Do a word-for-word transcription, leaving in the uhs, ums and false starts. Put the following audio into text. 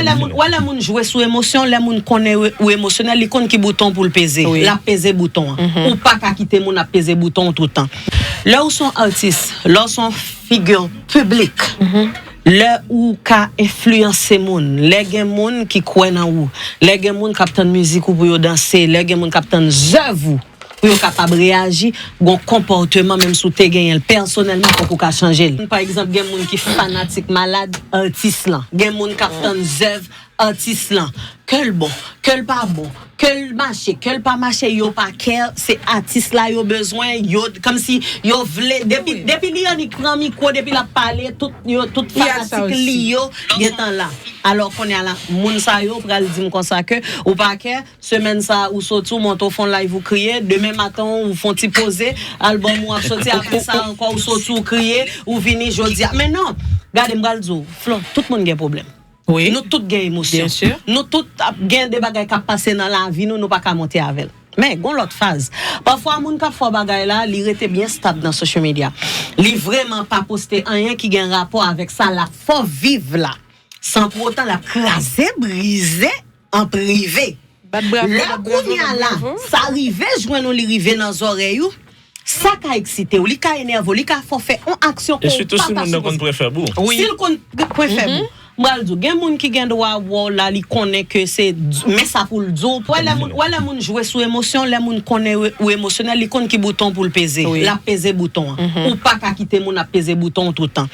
Lè moun, wè lè moun jwe sou emosyon, lè moun konnen ou, ou emosyonèl, li konn ki bouton pou l peze. L ap peze bouton an. Ou pa ka kite moun ap peze bouton w tout tan. Lè ou se yon atis, lè ou se yon figi piblik, lè ou ka enfliyanse moun, lè gen moun ki kwè nan ou, lè gen moun k ap tann mizik ou pou yo danse, lè gen moun k ap tann zèv ou pou yo kapab reyaji, gon konpòteman, menm si w te genyen l pèsonèlman, fòk ou ka chanje l. Pa egzanp, gen moun ki fanatik malad atis lan. Gen moun k ap tann zèv atis lan. Ke l bon, ke l pa bon, ke l mache, ke l pa mache, yo pa care, se atis la yo bezwen, yo, kòmsi yo vle, depi, depi li annik pran mikwo, depi l ap pale, tout, yo, tout fanatik li yo gentan la. Alò, kounye a la, moun sa yo pral di m konsa ke ou pa care, semèn sa ou soti, ou monte, ou fè yon live, ou kriye, demen maten ou fè yon ti poze, albòm ou ap soti, apre sa ankò ou soti, ou kriye, ou vini jodi a. Men non, gade, m pral di w, Flo, tout moun gen pwoblèm. Nou tout gen emosyon. Nou tout ap gen de bagay k ap pase nan lavi nou, nou pa ka monte avè l. Men, gon lòt faz. Pafwa, moun k ap fè w bagay la, li rete byen stab nan social media. Li vrèman pa poste anyen ki gen rapò avèk sa l ap fè w viv la. San pou otan, l ap kraze, brize an prive. Lè kounye a la, sa rive jwenn ou, li rive nan zòrèy ou, sa ka eksite w, li ka enève w, li ka fè w fè yon aksyon ke w pa ta sipoze. Si l konn pwen fèb ou. M pral di w, gen moun ki gen dwa wè w la, li konnen ke se men sa pou l di w. Wè lè moun, wè lè moun jwe sou emosyon, lè moun konnen ou, ou emosyonèl, li konn ki bouton pou l peze. L ap peze bouton an. Ou pa ka kite moun ap peze bouton w tout tan.